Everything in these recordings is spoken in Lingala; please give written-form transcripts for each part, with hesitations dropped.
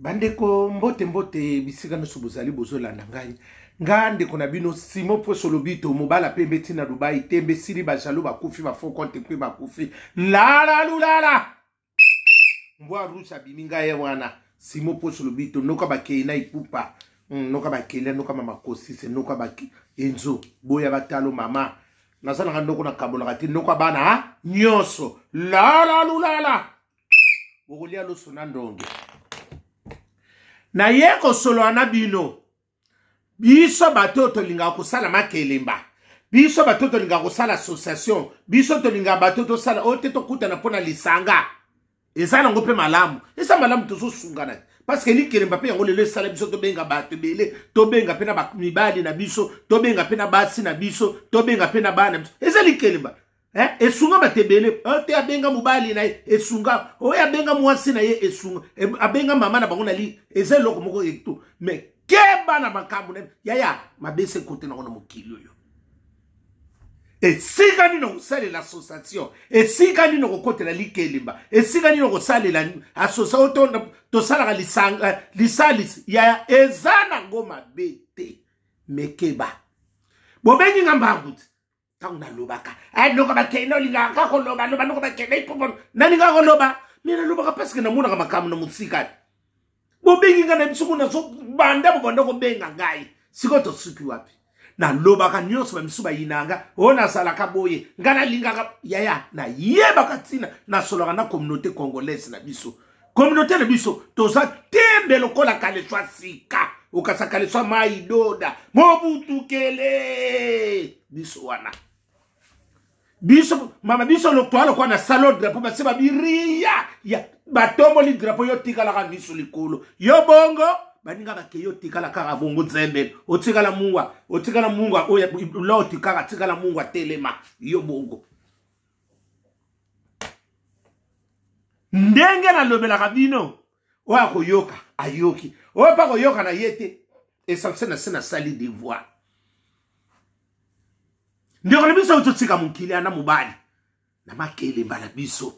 Bandeko, mbote mbote bisika nyonso bozali bozolanda ngai. Nga ndeko na bino Simon Poso Lobito, mobala pembe ti na Dubai, tembe sili ba jaloux bakufi, ba faux compte mpe bakufi. Lala lulala. Mbwa rouge abimi ngai ye wana. Simon Poso Lobito, noka bakei na ipupa. Noka bakeli, noka mama kosise, noka baki enzo, boya batalo mama. Naza nanga ndoko na kabolaka te, noka bana ha? Nyonso. Lala lulala. Bokolia loso na ndonge. Naye kosolola na bino. Biso bato oyo tolingaka kosala makelemba, biso bato oyo tolingaka kosala association, biso tolingaka bato tosala oyo te tokutana mpo na lisanga. Eza nango mpe malamu, eza malamu tozosungana parce que likelemba mpe yango lelo esala biso tobenga bato ebele, tobenga mpe na mibali na biso, tobenga mpe na basi na biso, tobenga mpe na bana na biso. Eza likelemba. Esunga bato ebele. Oyo te abenga mobali na ye esunga, oyo abenga mwasi na ye esunga, abenga mama na bango na li, eza eloko moko eto. Mais keba na makambo na yaya mabese kote nango na mokili oyo. Esika nini okosalela association, esika nini okokotela likelemba, esika nini okosalela association oyo tosalaka lisanga, lisalisi yaya, eza nango mabe te. Mekeba bobengi nga mbangu te. Ntango nalobaka, noko bakende, olingaka kaka koloba, loba noko bakende, ipopo, nalingaka koloba, me nalobaka parce que namonaka makambo na mosika te. Bobengi ngai na biso kuna, nazobanda bobanda kobenga ngai. Sikoyo tosuki wapi? Nalobaka nyonso, bamisu bayinaka nga, oyo nazalaka boye, ngai nalingaka yaya, nayebaka ntina nasolaka na communauté congolaise na biso. Communauté na biso toza tembe lokola kaleswa sika, okasa kaleswa mai doda mobutukele biso wana. Biso mama biso lokola lokola na salon drapeau basi babiria ya batomboli drapeau, yo tikalaka miso likolo, yo bongo baninga bake, yo tikala kaka bongo nzembe, otikala mungwa, otikala mungwa oyo loti kaka tikala mungwa telema yo bongo. Ndenge nalobelaka bino, oyo akoyoka ayoki, oyo mpe akoyoka na ye te. Essentiel na se nasali devoir. Ndeko na biso totika mokili ana mobali na makelemba na biso,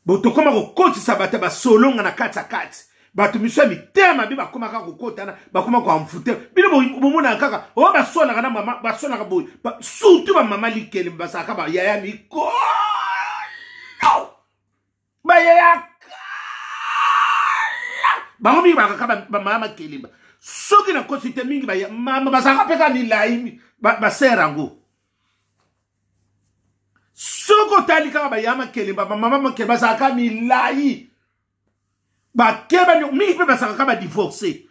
bo tokoma kokotisa bato ya basolonga na kati ya kati, bato miso ya mitema mabe bakomaka kokotana, bakoma koamfute bino. Bomonaka kaka oyo baswanaka na mama, baswanaka boye, surtout bamama likelemba bazalaka bayaya mikolo, bayaya kala bango mingi bakaka bamama makelemba. Soki nakosi te mingi mama bazalaka mpe kaka milai basere yango. Soki otali kaka bayaya makelemba, bamama makelemba bazalaka milai, bakeba mingi mpe bazalaka badivorce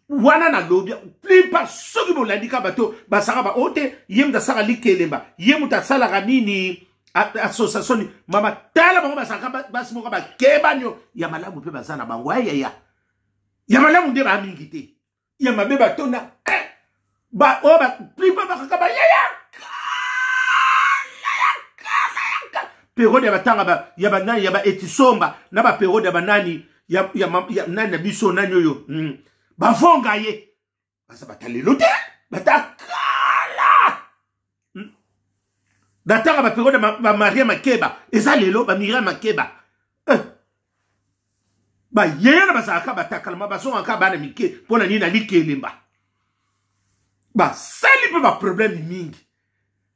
wana. Nalobi plupart, soki bolandi kaka bato bazalaka ba oyo te, ye moto asalaka likelemba, ye moto asalaka nini association ni mama, tala bango bazalaka basi moko bakeba nio ya malamu mpe baza na bango. Ayaya ya malamu nde ba mingi te, ya mabe batona ba oyo ba plupart bakaka bayaya kala ya kala ya kala periode ya batanga ba, ya banani ya ba etisomba na ba periode ya banani ya, ya, ya nani na biso nani oyo bavonga ye baza bata lelo te, bata kala. Batanga ba periode ya ba Maria Makeba, eza lelo ba Miriam Makeba. Bayeye na bazalaka batakalama, bazongaka bana mike mpo na nini na likelemba basali mpe baproblème mingi.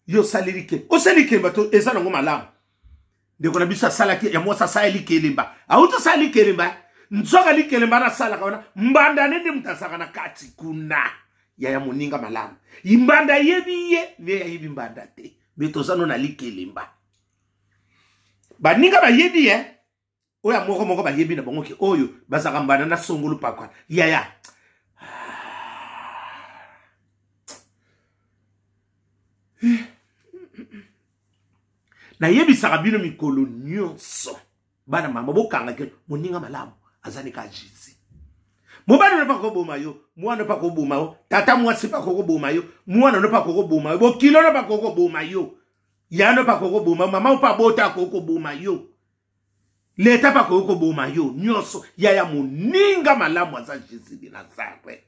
Yo osali likelemba, osali likelemba to eza nango malamu. Ndeko na biso asalaki ya mwasi asali likelemba, auti osala likelemba, nzoka likelemba nasalaka wana mbanda nde moto azalaka na kati kuna. Yaya moninga malamu, mbanda ayebi ye me ayebi mbanda te, me toza no na likelemba. Baninga bayebi ye oyo moko moko bayebi na bango ke oyo bazalaka mbanda na songolo pakwa yaya. Nayebisaka bino mikolo nyonso, bana mama bokangaki moninga malamu azali ka Jésus. Mobali no pakoboma yo, mwana no pakoboma yo, tata mwasi pakokoboma yo, mwana no pakokoboma yo, bokilo no pakokoboma yo, ya no pakokoboma yo, mama mpo abota akokoboma yo, leta pakoki koboma yo nyonso. Yaya moninga malamu aza Jésus de Nazareth.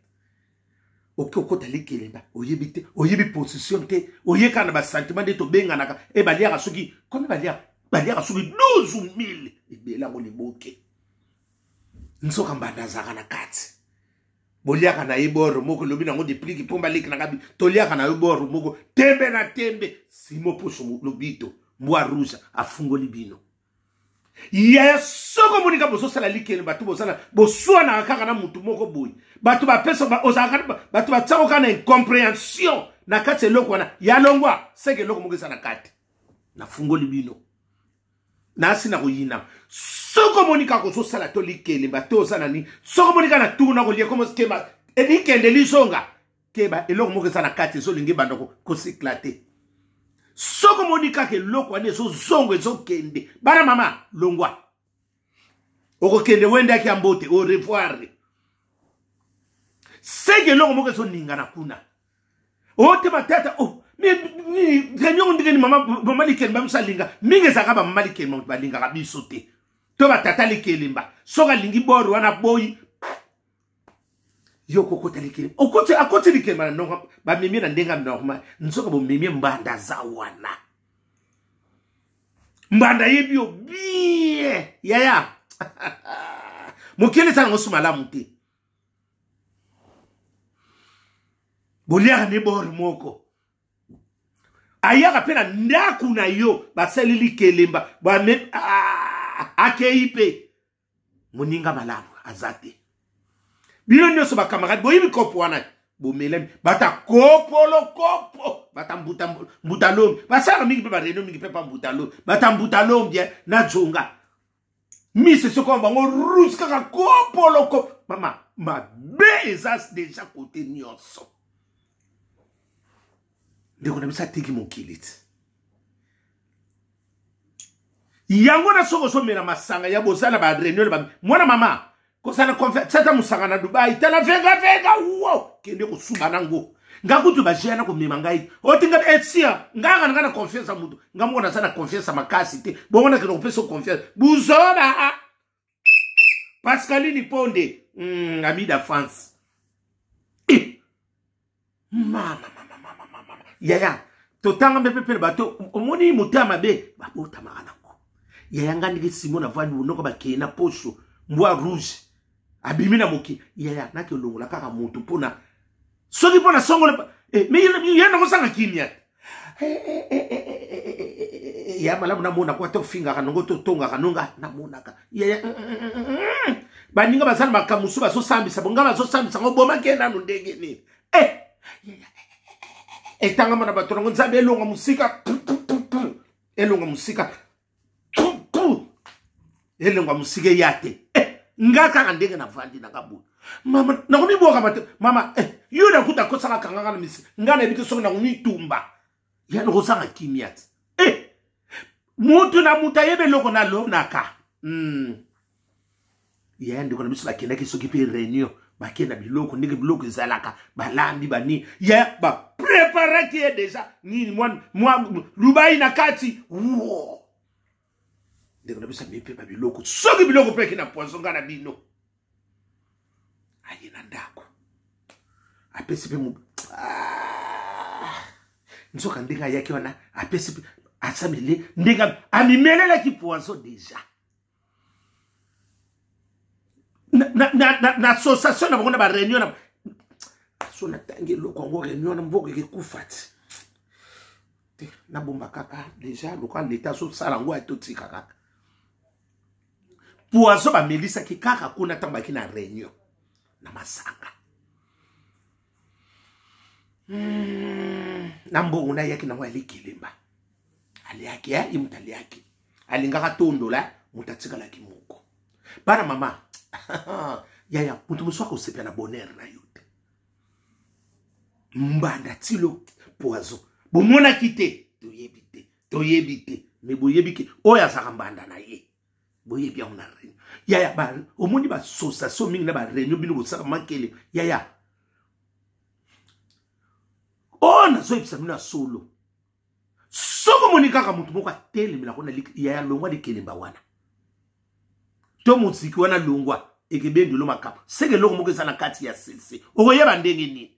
Oki okota likelemba, oyebi te, oyebi position te, oyeka na basentiment nde tobenganaka. E baliaka soki komi baliaka, baliaka soki 12 000 ebele yango liboke. Nzoka mbanda azalaka na kati. Boliaka na ye boro moko, elobi nango depliki mpo baleki na ngabi, toliaka na yo boro moko, tembe na tembe. Simo Poso Lobito, mbwa rouge, afungoli bino. Yaya, soki omoni kaka bozosala likele, bato bozala boswanaka kaka na motu moko boye, bato bapesa ozalaka, bato batiako kaka na incomprehension na kati ya eloko wana ya longwa, seke eloko moko eza na kati. Nafungoli bino nasi na koyina. Soki omoni kaka ozosala to likelemba to oza na nini, soki omoni kaka na tour na kolia komo keba likende lizonga, keba eloko moko eza na kati ezolinga ebanda koseklate. Soki omoni kaka eloko wana ezozonga ezokende, bana mama longwa, okokende wendaki ya mbote au revoir. Seke eloko moko ezoningana kuna ote matata oh, réunion ndenge ni mama, mama likelemba biso alinga mingi, ezalaka bamama likelemba balingaka biso te, to batata likelemba soki alingi bor wana boyi yo kokota likelemba, okoti akoti likelemba na ndongo bamemie na ndenge ya normal, nzoka bomemie mbanda aza wana, mbanda ayebi yo bien yaya. Mokili eza nango su malamu te, boliaka ne bor moko, ayaka mpe na ndako na yo, basali likelemba bame, ah, akei mpe moninga malamu aza te. Bino nyonso bakamarade boyebi kopo wana bomelami, bata kopolo kopo, bata mbuta, mbuta lombi basalaka mingi mpe bareunion mingi mpe pa mbuta lombi, bata mbuta lombi eh, na jonga mise soko bango rouge kaka kopolo kopo. Mama mabe eza deja kote nyonso. Ndeko na biso ateki mokili ti yango na soki ozomela masanga ya boza na bareunion ba mwana mama kozala confiance ata mosanga na Dubai tala venga venga wo kende kosuba nango. Nga kutu bajeya na komema ngai otinga esia nganga na nga na confiance ya motu, nga moko naza na confiance ya makasi te, bongo nakende kopesa confiance buzoba. Pascaline Ponde, ami d'enfance eh. Mama mama mama mama yaya, totanga mpe pepele bato omoni motema mabe babotamaka nango yaya. Nga ndenge Simon avandi monoko bakei na poso mbwa rouge abimi na moki yaya, naki olongola kaka motu mpona soki mpona songolo eh, ye nakosanga kimia te ya malamu. Namonaka ata ofingaka nongo totongaka nonga namonaka yaya, baninga baza na makambo mosusu bazosambisa bonga bazosambisa ngo bomaki ye nanu ndenge nini eh, etangama na bato nango Nzambe elonga mosika, elonga mosika, elonga mosika eya te eh, nga kaka ndenge navandi nanga boye mama, nakomibwakama te mama eh, yo nakuta akosaka kanganga na misi nga nayebi te soki nakomitumba ya nakozanga kimia te eh, mutu na mutu ayebi eloko nalonaka Yaya, ndeko na biso bakendaki soki mpe réunion, bakenda biloko ndenge biloko ezalaka, balambi banini ya bapreparaki ye deja nini mwa lubai na kati wo. Ndeko na biso amemi mpe babiloko, soki biloko mpe eki na poison nga na bino aye na ndako apesi mpe ah! Nzoka ndenge ayaki wana apesi mpe asamele ndenge amimelelaki poison deja na, na, na, na, na association na bango na bareunion na so natangi eloko yango réunion na mboka ekekufa ti te, nabomba kaka deja lokola leta azosala yango ya totika kaka poison bamelisaki kaka kuna ntango baki na réunion na masanga na mbongo nayaki nango ya likelemba aliaki eh, ye moto aliaki alingaka tondola moto atikalaki moko. Bana mama yaya, moto mosusu akosepela na bonheur na yo te. Mbanda tilo poison bomonaki te, toyebi te, toyebi te, me boyebi ke oyo azalaka mbanda na ye, boyebi yango na réunion yaya. Omoni baassociation mingi na baréunion bino bosala makele yaya. Oyo nazoyebisa bino ya solo, soki omoni kaka motu moko atelemela kona yaya, longwa likelemba wana to moziki wana, longwa ekebendelo makambo seke eloko moko eza na kati ya sese, okoyeba ndenge nini.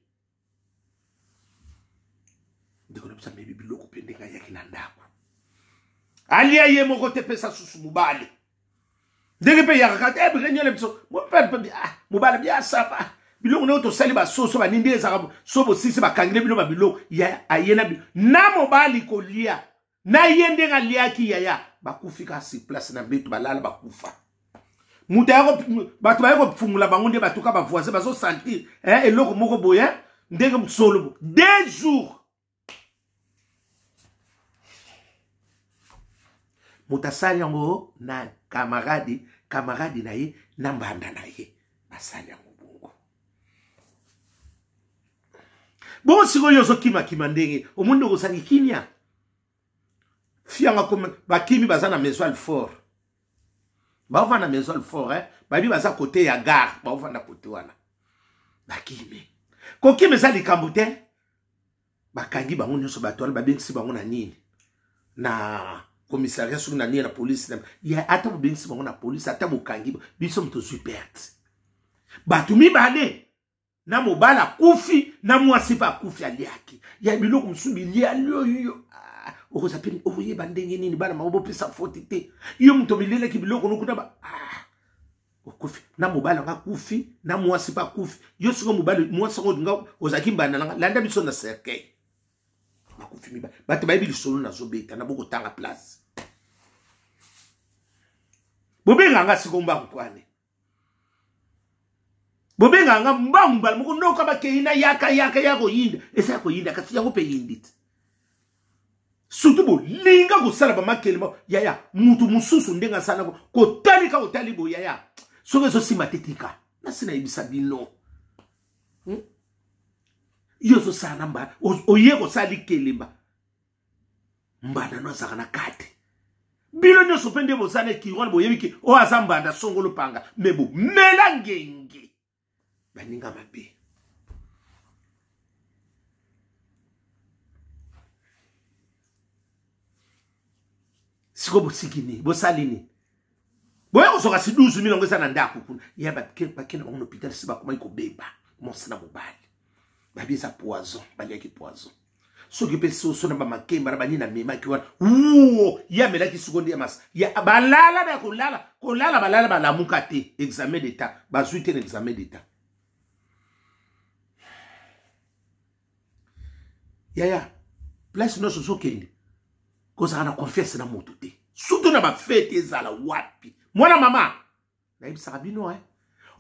Ndeko na biso amebi biloko mpe ndenge ayaki na ndako alia ye moko te, pesa susu mobali. Ndenge mpe eyaka kaka te reunion na biso. Ah, mobali bia sava. Biloko ndenge tosali basoso banini nde ezalaka so bosisi bakangile bino babiloko ya aye na bino na mobali kolia na ye ndenge aliaki yaya bakufi kaka sur place na mbeto balala bakufa. Moto ayako bato baye kofungola bango nde batuka ba voisin bazo sentir eh, eloko moko boye eh, ndenge solo bo 2 jours moto asali yango na camarade, camarade na ye na mbanda na ye basali yango bongo. Bongo sikoyo ozokimakima ndenge omoni ndenge ozangi kimia fianga comme bakimi baza na maison alfort, baovanda maison alfort eh? Babi baza kote ya gare, baovanda kote wana bakimi. Kokima eza likambo te, bakangi bango nyonso bato wana babengisi bango na nini na commissariat soki na nini na police na ya ata bobengisi bango na police ata bokangi biso moto ozwi perte bato mibale na mobali akufi na mwasi mpe akufi aliaki ya biloko mosusu bilia lioyo ah, okoza mpe okoyeba ndenge nini bana bango bopesa foti te yo moto bilelaki biloko nokuna ba ah, okufi na mobali yango akufi na mwasi mpe akufi yo siko mobali mwasi yango olinga ozalaki mbanda nanga landa biso na cercueil bakufi mibali bato bayebi lisolo nazobeta na bokotanga place bobenga nga siko mbangu kwane bobenga nga mbangu mbala moko noka bakei na yaka yaka ya koyinda eza ya koyinda kasi yango mpe yindi te surtout bolinga kosala bamakelema yaya mutu mosusu ndenge asalako kotalika otali boye yaya soki ezosimba te tika nasi nayebisa bino Yo ozosala na mbala oye kosala likelemba mbanda no azalaka na kati bino nyonso mpe nde boza na ekiri wana boyebi ke oyo aza mbanda songolo panga me bomela ngenge baninga mabe. Sikoyo bosiki nini bosali nini boye kozoka si 12 000 yango eza na ndako kuna ya bakende bango na hôpital si bakomaki kobeba mwasi na mobali babi eza poison baliaki poison soki mpe soso na bamakemba na banini amemaki wana wuo ye amelaki siko nde ya masa ya balala na kolala kolala balala balamuka te examen d'état bazwi te na examen d'état yaya place nyonso ozokende kozala na confiance na moto te surtout na bafete ezala wapi mwana mama nayebisaka bino eh?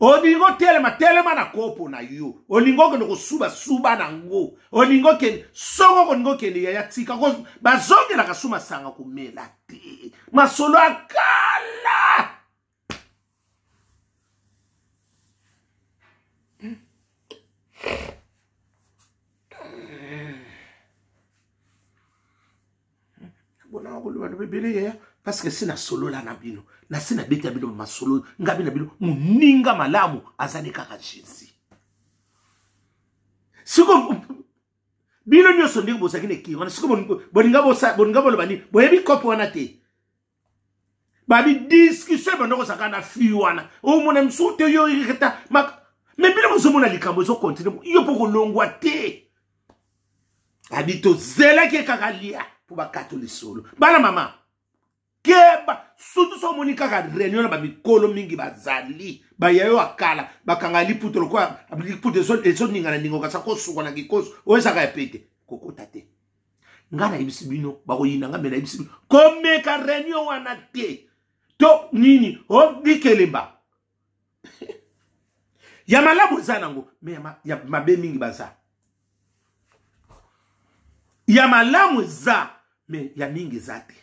Olingi otelema telema na kopo na yo olingi okende kosuba suba nango olingi okende soko okolingi okende yaya tika bazongelaka su masanga komela te masolo ya kala bonanga koloba na ebele yaya parce que si nasolola na bino nasi nabeta bino masolo ngabi na bino moninga malamu azali kaka Jésus siko bino nyonso ndenge bozalaki na ekiri wana siko bolinga boloba nini boyebi kope wana te babi discussion ebanda kozalaka na fi wana omona mosusu te yo ireta me bino bozomona likambo ezokontinue yo mpo kolongwa te abi tozelaki kaka lia mpo bakato lisolo bana mama keba surtout so omoni kaka réunion na bamikolo mingi bazali bayayo ya kala bakanga liputo lokola liputo ezoningana ningo kasi akosukwa na kikoso oyo ezaka ya pete kokota te ngai nayebisi bino bakoyina ngai me nayebisi bino komeka réunion wana te to nini o likelemba ya malamu eza nango me ya mabe mingi baza ya malamu eza me ya mingi eza te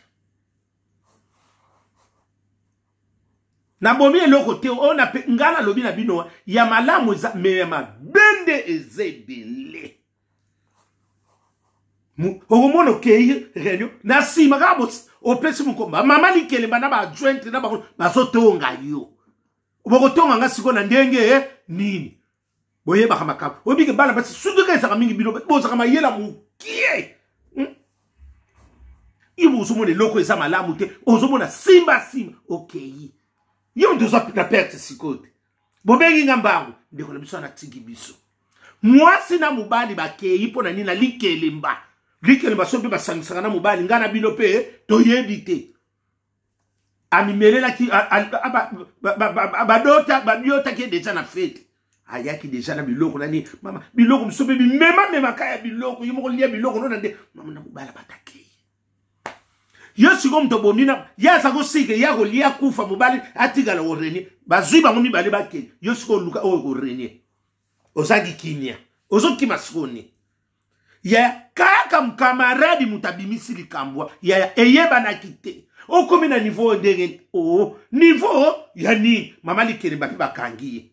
nabomi eloko te oyo ngai nalobi na bino ya malamu eza me ya mabe nde eza ebele okomona okei réunion na nsima kaka opesi mokomba mama likelemba na baadjointe na bango bazotonga yo bokotonga nga sikoyo na ndenge nini boyebaka makambo oyebike bana basi surtout ka ezalaka mingi bino bozalaka mayela mokie yo ozomona eloko eza malamu te ozomona simba simba okei yo moto oza na perte sikoyo te bobengi nga mbangu ndeko na biso anatiki biso mwasi na mobali bakei mpo na nini na likelemba likelemba soki mpe basangisaka na mobali ngai na bino mpe toyebi te. Amimelelaki badota babiotaki ye deja na fete, ayaki deja na biloko nani mama, biloko mosusu mpe bimemamemaka ya biloko ye moko lia biloko nona nde mama na mobala batakei yo. Sikoyo moto abomi na ye aza kosika ye akolia kufa, mobali atikala korenie. Bazwi bango mibale bakende. Yo sikoyo oluka oyo korenie, ozangi kimia, ozokima sikoyo nini? Ya kaka camarade moto abimisi likambo ya eyebanaki te. Okomi na niveau oyo ndenge o oh, niveau ya nini? Mama Likelemba mpe bakangi ye.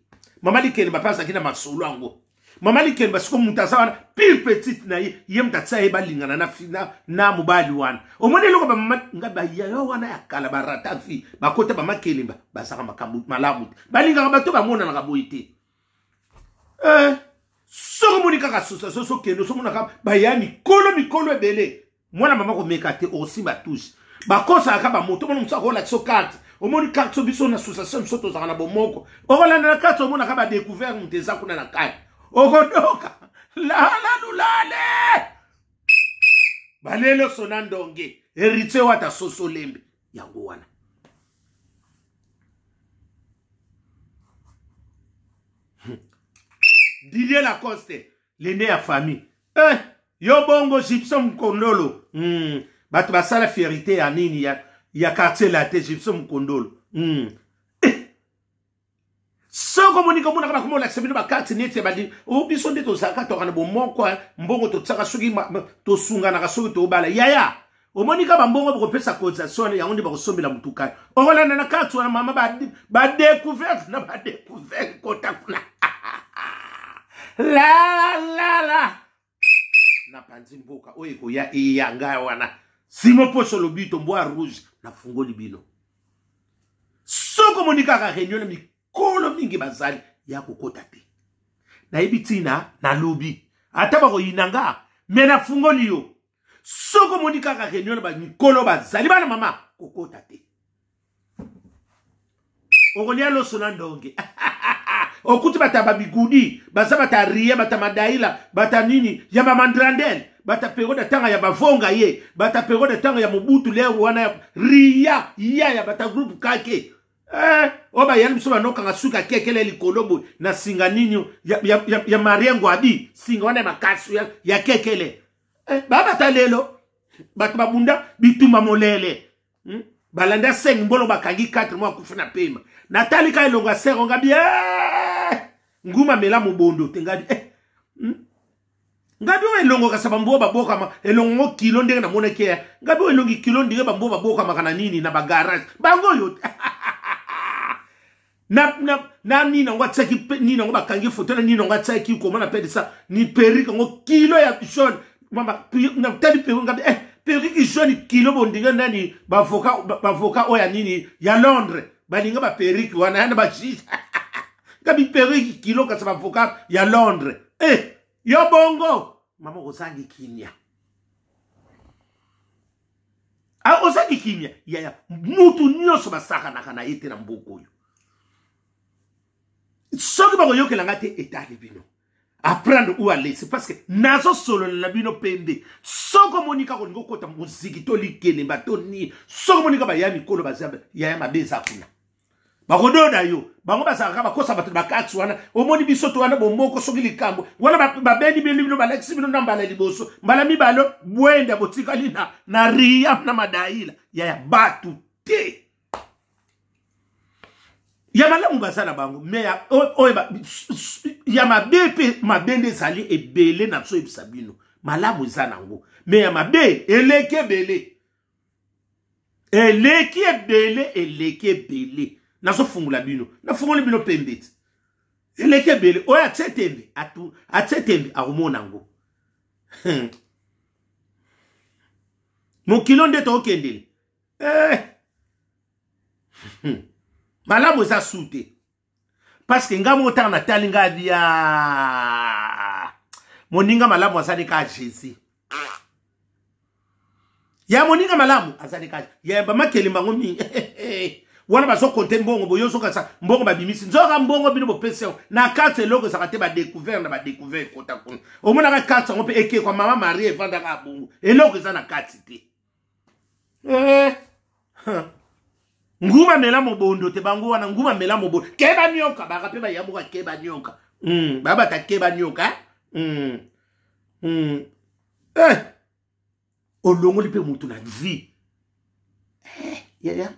Mama Likelemba mpe azalaki na masolo yango. Mama Likelemba siko moto aza wana pire petite na ye, ye moto atia ye balingana na, na, na mobali wana. Omoni eloko bamama nga bayaya wana ya kala barata vie, bakota bamakelemba bazalaka makambo malamu te, balingaka bato bamonanaka boye te. Eh, soki omoni kaka association sokende osomonaka baya mikolo mikolo ebele, mwana mama komeka te, okosimba touche. Bakosaka bamoto omona mosu akolakisa carte, omoni carte so biso na association biso tozalaka na bomoko, okolanda na carte omonaka badecouvert moto eza kuna na kati, okodoka lala lulale balelo sona ndonge héritier wata soso lembe yango wana. Didier Lacoste, l'aîné ya famille. Eh, yo bongo Gibson Mukondolo. Bato basala fierité ya nini ya quartier latin Gibson Mukondolo. Eh. Soko monika omonaka bakoma olakisa bino bakarte neti ya bali o biso nde tozalaka toka na bomoko, mbongo totiaka soki tosunganaka soki tobala yaya. Omoni ka bambongo bokopesa cotisation wana, yango nde bakosombela motuka. Okolanda na karte wana mama badecouverte na badecouverte kota kuna la la la napanzi mboka oyo ekoya eyanga wana. Simo Poso Lobito mbwa rouge, nafungoli bino. Soki omoni kaka réunion na mikolo mingi bazali ya kokota te, nayebi ntina nalobi ata bakoyina nga, me nafungoli yo. Soki omoni kaka réunion na bamikolo bazali bana mama, kokota te, okolia loso na ndonge. Okuti bata babigudi baza bata rie bata madaila bata nini ya bamandrandel bata periode ya ntanga ya bavonga ye bata periode ya ntanga ya Mobutu lero wana ya ria ya ya bata groupe kake eh, oyo bayali biso banokanga suka kekele likolo boye na singa nini ya, ya, ya, ya Marie Ngwabi, singa wana ya makasi ya, ya kekele eh, babata lelo bato babunda bitumba molele, Balanda seng mbolo bakangi 4 mois akufi na pema. Natali ka elongo ya sero ngabi eh! Nguma mela mobondo te ngabi eh! Ngabi oyo elongo kasa bambuo babokama elongo ngo kilo ndenge namonaki ya ngabi oyo elongi kilo ndenge bambuo babokamaka na nini na bagarage bango oyo na, na, na nini yango atiaki nini yango bakangi foto na nini yango atiaki koma na pedisa ni perike yango kilo ya jaune mama natali perike ngabi eh, perike jaune kilo bondinga nani bavoka bavoka oyo ya nini ya Londres balinga baperike wana yana bajuge ngabi perike kilo kasi bavoka ya Londres eh, yo bongo mama ozangi kimia. Ah, ozangi kimia yaya. Mutu nyonso basakanaka na ye te na mboka oyo. Soki bakoyokela nga te, etali bino, apprendre ou à laisser, parce que nazosolola na bino pembe. Soki omoni kaka olingi okota moziki to likelemba to nini, soki omoni kaka baya mikolo baza yaya mabe eza kuna, bakododa yo. Bango bazalaka bakosa bato bakati wana. Omoni biso to wana bomoko, soki likambo wana babendi bino bino balakisi bino na mbala liboso, mbala mibale, bwenda botikali na, na ria na madaila yaya. Bato te ya malamu baza na bango, me ya, oyo ya mabe mpe mabe nde ezali ebele. Na soyebisa bino, malamu eza nango, me ya mabe eleki ebele, eleki ebele, eleki ebele. Nazofungola bino, nafungoli bino pembe ti eleki ebele. Oyo atie tembe, atie tembe, akomona yango. Mokilo nde tokendele eh. Malamu eza su te, parce que nga moko ntango natali nga bia moninga malamu azali kaka Jésus. Ya moninga malamu azali kaka ya bamakelemba yango mingi wana bazokonte mbongo boye, ozokasa mbongo babimisi nzoka mbongo bino bopesi yango na kati eloko ezalaka te. Badecouvert na badecouvert ekota kuna, omonaka kati yango mpe ekekwa mama Marie evandaka bongo, eloko eza na kati te eh. Nguma mela mobondo te bango wana nguma mela mobondo keba nioka baka mpe bayamuka keba nioka babata keba nioka eh? Eh! Olongoli mpe motu na vie eh, yaya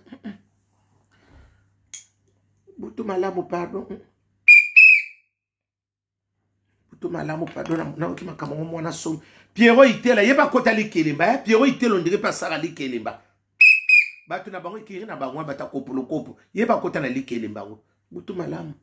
butu malamu pardon, butu malamu pardon. Nayoki makambo ngo mwana somi Piero Itela ye bakota likelemba ya Piero Itela ondire mpe asala likelemba bato na bango ekiri na bango bata kopolokopo ye bakota na likelemba yango. Butu malamu.